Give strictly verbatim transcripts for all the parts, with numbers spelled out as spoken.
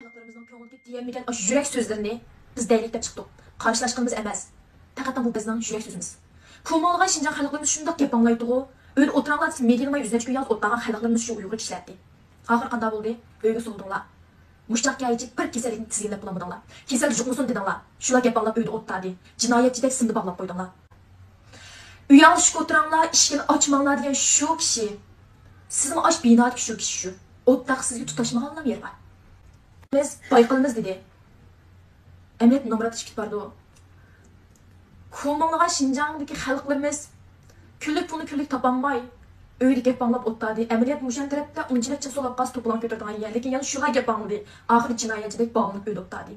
خەلقلىرىمىزنىڭ كۆڭلىدىكى دېيەلمىگەن ئاشۇ يۈرەك سۆزلىرىنى بىز دەيلىك دەپ چىقتۇق. قارشىلاشقىنىمىز ئەمەس. پەقەت بۇ بىزنىڭ يۈرەك سۆزىمىز. كومۇڭلىغان شىنجاڭ خەلقلىرىمىز شۇنداق گەپ ئاڭلايدىغۇ. ئۆيدە ئولتۇراڭلار دېسە، مىدىرلىماي يۈزىنى ئۆچكە يالىز ئولتۇرغان خەلقلىرىمىز شۇ ئۇيغۇر كىشىلەردى. ئاخىرى قانداق بولدى؟ ئۆيگە سولىدىڭلار. مۇشتاق كەيچىك بىر كېسەللىكنى تىزگىنلەپ بولالمىدىڭلار. كېسەل يۇقمىسۇن دېدىڭلار. شۇلار گەپ ئاڭلاپ ئۆيدە ئولتۇردى. جىنايەتچىدەك سىمدا باغلاپ قويدۇڭلار. ئۆيەڭلىشىپ ئولتۇراڭلار، ئىشىكنى ئاچماڭلار دېگەن شۇ كىشى. سىزمۇ ئاش بىنادىكى شۇ كىشى شۇ. ئوتتاق سىزگە تۇتاشمىغانلام يېرى بار. بىز بايقىلىمىز دېدى. ئەمەلىيەت نامرات ئىككى بارىدۇ. كومۇڭلىغان شىنجاڭدىكى خەلقلىرىمىز كۈنلۈك پۇلنى كۈنلۈك تاپالماي، ئۆيدە گەپ ئاڭلاپ ئولتۇردى. ئەمەلىيەت مۇشۇ تەرەپتە ئۇنچىلىك چىن سولاپ قالسا توپىلاڭ كۆتۈرىدىغان يەر. لېكىن يەنە شۇلار گەپ ئاڭلىدى. ئاخىرى جىنايەتچىدەك باغلىنىپ ئۆيدە ئولتۇردى.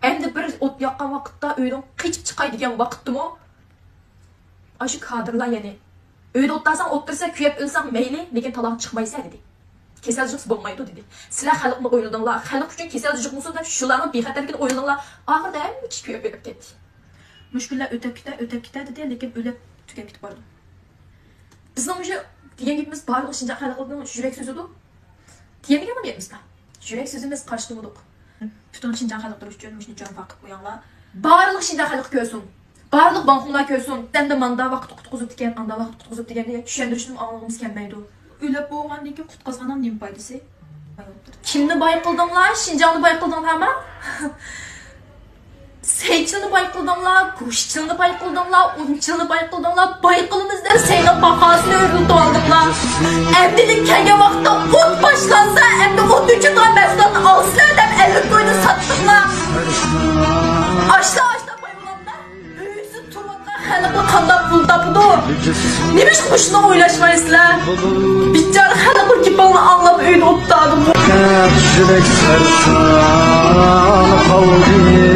ئەمدى بىر ئوت ياققان ۋاقىتتا ئۆيدىن قېچىپ چىقاي دېگەن ۋاقىتتىمۇ ئاشۇ كادىرلار يەنە، ئۆيدە ئولتۇرساڭ ئولتۇرسەن، كۆيۈپ ئۆلسەڭ مەيلى، لېكىن تالاغا چىقمايسەن دېدى. كېسەل يۇقسا بولمايدۇ دېدى. سىلەر خەلقنى ئويلىدىڭلار، خەلق ئۈچۈن كېسەل يۇقمىسۇن دەپ شۇلارنىڭ بىخەتەرلىكىنى ئويلىدىڭلار. ئاخىرىدا ھەممە كىشى كۆيۈپ ئۆلۈپ كەتتى. مۇشۇ كۈنلەر ئۆتۈپ كېتە، ئۆتۈپ كېتە دېدى، لېكىن ئۆلۈپ تۈگەپ كېتىپ بارىدۇ. بىزنىڭ مۇشۇ دېگەن گېپىمىز بارلىق شىنجاڭ خەلقىنىڭ يۈرەك سۆزىدۇ. دېگەن گېپىمىز بار. يۈرەك سۆزىمىز قارشى تۇرمىدۇق. پۈتۈن شىنجاڭ خەلقلىرى ئۈچۈن مۇشۇنى جان پاكىت قويۇڭلار. بارلىق شىنجاڭ خەلقى كۆرسۇن. بارلىق بانكوملار كۆرسۇن. ئەمدى ماندا ۋاقىت قۇتقۇزۇپتىكەن، ئاندا ۋاقىت قۇتقۇزۇپتىكەن دېگەن چۈشەندۈرۈشنى ئاڭلىغۇمىز كەلمەيدۇ. ئۆلۈپ بولغاندىن كېيىن قۇتقازغاننىڭ نېمە پايدىسى؟ كىمنى باي قىلدىڭلار؟ شىنجاڭنى باي قىلدىڭلارمۇ؟ سەيچىلنى باي قىلدىڭلار، گۆشچىلنى باي قىلدىڭلار، ئۇنچىلنى باي قىلدىڭلار، باي قىلىمىز دەپ سەينىڭ باھاسىنى ئۆرلىتىۋالدىڭلار. ئەمدىلىك كەلگەن ۋاقىتتا ئوت باشلانسا، ئەمدى ئوت ئۆچۈرىدىغان مەھسۇلاتنى ئالىسىلەر دەپ ئەللىك كوينى ساتتىڭلار. ئاشلا ئاشلا باي بولامدا، ئۆيسىز تۇرۇۋاتقان خەلققە قانداق پۇل تاپىدۇ؟ نېمىشقا مۇشۇنى ئويلاشمايسىلەر؟ بىچارە خەلق بىر گېپىڭنى ئاڭلاپ ئۆيدە ئولتۇردىمۇ؟ يۈرەك سەرسان قالدى.